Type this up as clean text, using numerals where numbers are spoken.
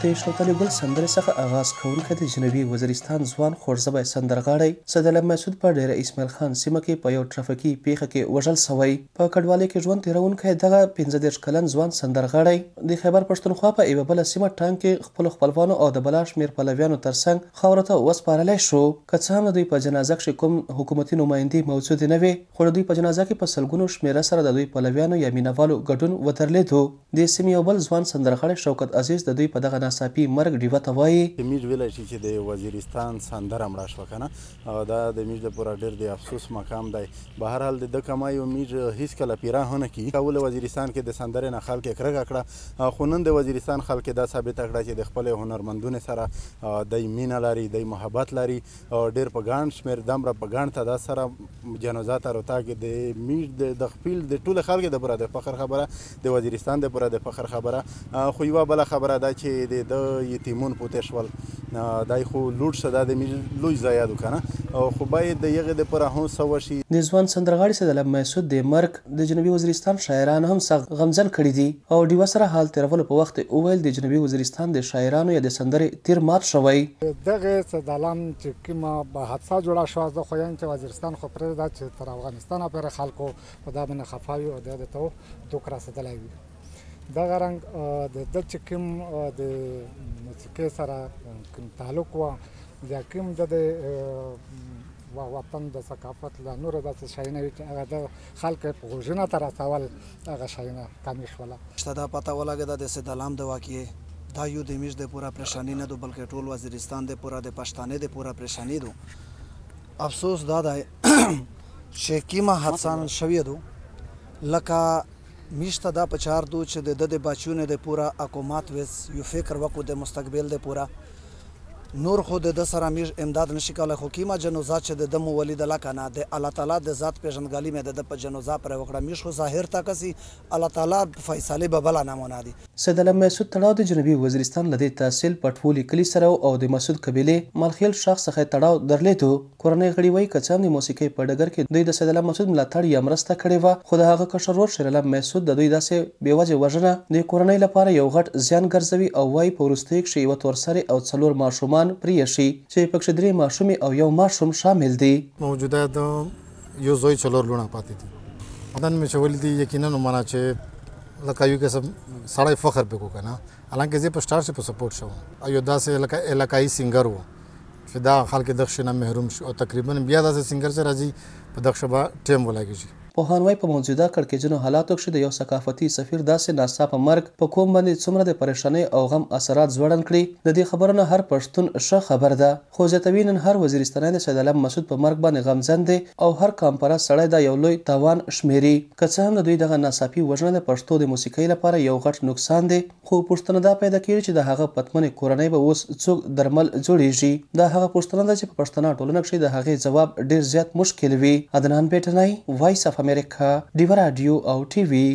د شوتلې ګل سندرې څخه اغاز کوونکی د جنوبي وزیرستان ځوان خوږ ژبی سندرغاړی سیدعلم مسعود په ډیره اسماعیل خان سیمه کې په یو ټرافیکي پیښه کې وژل شوی. په کډوالۍ کې ژوند تیرونکی دغه 35 کلن ځوان سندرغاړی د خیبر پښتونخوا په یوه بله سیمه ټانک کې خپلو خپلوانو او د بلا شمېر پلویانو ترڅنګ خاورو ته وسپارلی شو. که څه هم د دوی په جنازه کښې کوم حکومتي نمایندې موجودې نه وې، خو د دوی په جنازه کې په سلګونو شمېره سره د دوی پلویانو یا مینهوالو ګډون ودرلېدو. د سیمې یو بل ځوان سندرغاړی شوکت عزیز د دوی په دغه ناڅاپي مرګ ډیوه ته وایي: میږ ویلی شي چې د وزیرستان سندره مړه شوه که نه، دا د میږ دپاره ډېر د افسوس مقام دی. بهرحال د ده کمای میږ هیڅکله پیره هم نه کړي. اول وزیرستان کې د سندرې نه خلک یې کرکه کړه، خو نن د وزیرستان خلک دا ثابته کړه چې د خپل هنرمندونو سره دی مینه لري، دی محبت لري. ډېر په ګڼ شمېر دمره په ګڼ تعداد سره جنازه ته روتاګ د میږ د خپل د ټول خلک دپاره د فخر خبره، د وزیرستان دپاره د فخر خبره. خو یوه بله خبره ده چې د ده یتیمون پوتې شول، دی خو لوټ شه، دا د میږ لوی ضایع ده که نه، خو باید د هغې دپاره هم څه وشي. د ځوان سندرغاړي سیدعلم محسود د مرګ د جنوبي وزیرستان شاعران هم سخت غمجن کړي دي او ډیوه سره حال تېرولو په وخت یې وویل د جنوبي وزیرستان د شاعرانو یا د سندرې تیر مات شوی. دغې سیدعلم چې کومه حادثه جوړه شوه، زه خو یم چې وزیرستان خو پرېږده چې تر افغانستانه پورې خلکو په دا باندې خفه وي او ده ته دوک رسېدلی وي. دغه رنګ د ده چې کوم د موسیقۍ سره کوم تعلق وه یا کوم د وطن د ثقافت له نورو داسې شیونه وي چې هغه د خلک په غوږونه ته رسول، هغه شیونه کمې شوله. شته دا پته ولګېده د سیدعلم د واقعې دا یو د میږ د پوره پریشانی نه دو، بلکې ټول وزیرستان د پوره د پښتانه د پوره پریشانی دو. افسوس دا دی چې کیمه حادثه نن شوې دو، لکه میږ ته دا پچار دو چې د ده د بچیونو د پوره حکومت ویس یو فکر وکړو د مستقبل د پوره. نور خو د ده سره میږ امداد نشي کولی، خو کیمه جنوزه چې د ده مو ولیدله که نه، د الله تعالی د ذات پېژندګلي مې د ده په جنوزه پرې وکړه. میږ خو ظاهر ته کسي الله تعالی فیصلې به بله نمونه دي. سیدعلم محسود تړاو د جنوبي وزیرستان له دې تحصیل پټولي کلي سره او د مسعود قبیلې مالخیل شاخ څخه یې تړاو درلېدو. کورنۍ غړي وایي که څه هم د موسیقۍ په ډګر کې دوی د سیدعلم مسعود ملاتړ یا مرسته کړې وه، خو د هغه کشر ورور شیرعلم محسود د دوی داسې بې وجې وژنه د کورنۍ لپاره یو غټ زیان ګرځوي او وایي په وروستیو کښې یوه تورسرې او 4 ماشومان پرېښي چې پکښې 3 ماشومې او یو ماشوم شامل دي. موجوده د یو زوی 4 لوڼه پاتې دي. نن مې چې ولیدي یقینا ومنه چې لکه یو قسم سړی فخر پې کو که نه، حالانکه زه په سټار چې په سپورټ شوم او یو داسې لکه علاقایي سنګر و چې دا خلک دغه نه محروم شو او تقریبا بیا داسې سنګر چې راځي په دغه به ټیم ولګېږي. پوهان وایي په موجوده کړکېچنو حالاتو کښې د یو ثقافتي سفیر داسې ناڅاپه مرګ په کوم باندې څومره د پریشانۍ او غم اثرات ځوړند کړي، د دې خبرو نه هر پښتون ښه خبر ده. خو زیاتوي نن هر وزیرستانی د سیدعلم مسعود په مرګ باندې غمجن دی او هر قامپرست سړی دا یو لوی تاوان شمېري. که څه هم د دوی دغه ناڅاپي وژنه د پښتو د موسیقۍ لپاره یو غټ نقصان دی، خو پوښتنه دا پیدا کېږي چې د هغه پتمنې کورنۍ به اوس څوک درمل جوړیږي. دا هغه پوښتنه ده چې په پښتنه ټولنه کښې د هغې ځواب ډېر زیات مشکل وي. عدنان بیټنی، وایس اف امریکا، ډیوه راډیو او ټي وي.